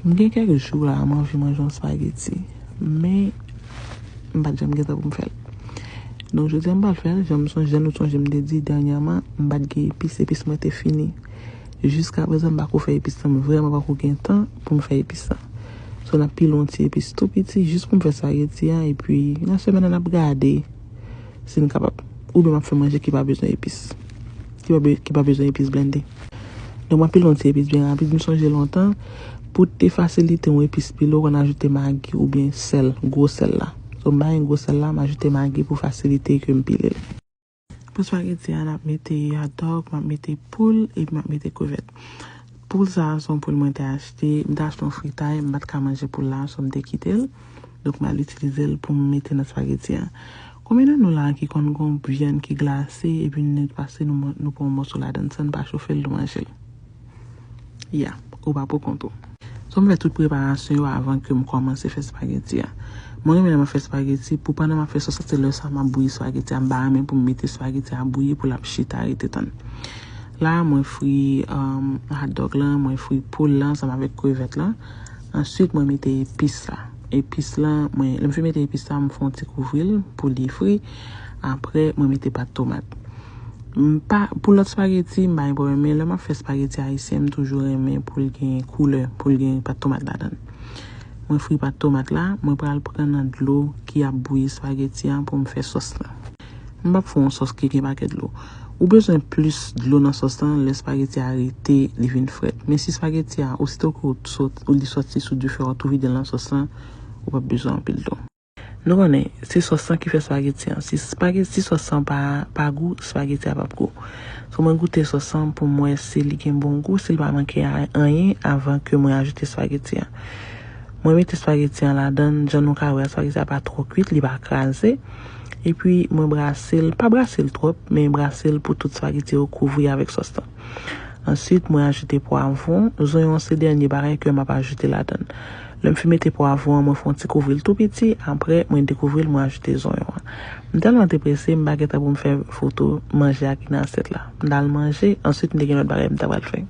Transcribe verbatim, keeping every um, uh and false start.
M gen kèk jou la, m anvi manje yon spageti, men m pa t janm gen tan pou m fè l. Donk, jodi a m pral fè l, jan m sonje, jan nou sonje m te di dènyèman, m pa t gen epis, epis mwen te fini. Jiska prezan, m pako fè epis lan, m vrèman pako gen tan pou m fè epis lan. So, n ap pile yon ti epis tou piti, jis pou m fè spageti an, epi nan semèn nan, n ap gade si n kapab. Oubyen m ap fè manje ki pa bezwen epis. Ki pa be-, ki pa bezwen epis blende. Donk, m ap pile yon ti epis byen rapid. M sonje lontan, pou te fasilite yon epis pile, w konn ajoute magi oubyen sèl, gwo sèl la. So, m pa gen gwo sèl la, m ajoute magi pou fasilite ke m pile l. Pou spageti a, n ap mete hotdog, m ap mete poul, epi m ap mete krevèt. Poul sa a, se yon poul mwen te achte. M te achte yon fritay, m pa t ka manje poul la, so m te kite l. Donk, m al itilize l pou m mete nan spageti a. Konbyen nan nou la ki konn gon vyann ki glase, epi nou nèt pase, nou, nou pran yon mòso ladan l san n pa chofe l, nou manje l? Ya, ou pa pou kont ou. So, m fè tout preparasyon yo avan ke m kòmanse fè spageti a. Mwen renmen lè m ap fè spageti, pou pandan m ap fè sòs la, se lè sa m ap bouyi spageti a. M pa renmen pou m mete spageti a bouyi pou l ap chita rete tann. La, mwen fri, um, hotdog lan, mwen fri poul lan ansanm avèk krevèt lan. Answit, mwen mete epis la. Epis lan, mwen, lè m fin mete epis la, m fè yon ti kouvri l pou li fri. Apre, mwen mete pat tomat. M pa, pou lòt spageti, m pa gen pwoblèm, men lè m ap fè spageti ayisyen, m toujou renmen pou l gen koulè, pou l gen pat tomat ladan l. Mwen fri pat tomat la, mwen pral pran nan dlo ki ap bouyi spageti an pou m fè sòs lan. M p ap fè yon sòs ki gen pakèt dlo. Ou bezwen plis dlo nan sòs lan, lè spageti a rete, li vin frèt. Men si spageti a, osito ke w sot-, ou li sòti sou dife a, ou tou vide l nan sòs lan, ou p ap bezwen anpil dlo. Nou konnen, se sòs lan ki fè spageti an. Si spageti, si sòs lan pa, pa gou, spageti a p ap gou. So, mwen goute sòs lan pou m wè si li gen bon gou, si l pa manke a-, anyen avan ke mwen ajoute spageti an. Mwen mete spageti an ladan l, jan nou ka wè a, spageti a pa twò kwit, li pa kraze. Epi, mwen brase l, pa brase l twòp, men brase l pou tout spageti yo kouvri avèk sòs lan. Answit, mwen ajoute pwavwon. Zonyon se dènye bagay ke m ap ajoute ladan l. Lè m fin mete pwavwon an, mwen fè yon ti kouvri l tou piti. Apre, mwen dekouvri l, mwen ajoute zonyon an. M tèlman te prese, m pa gentan pou m fè foto manje a ki nan asyèt la. M t al manje, answit, m te gen lòt bagay m ta pral fè.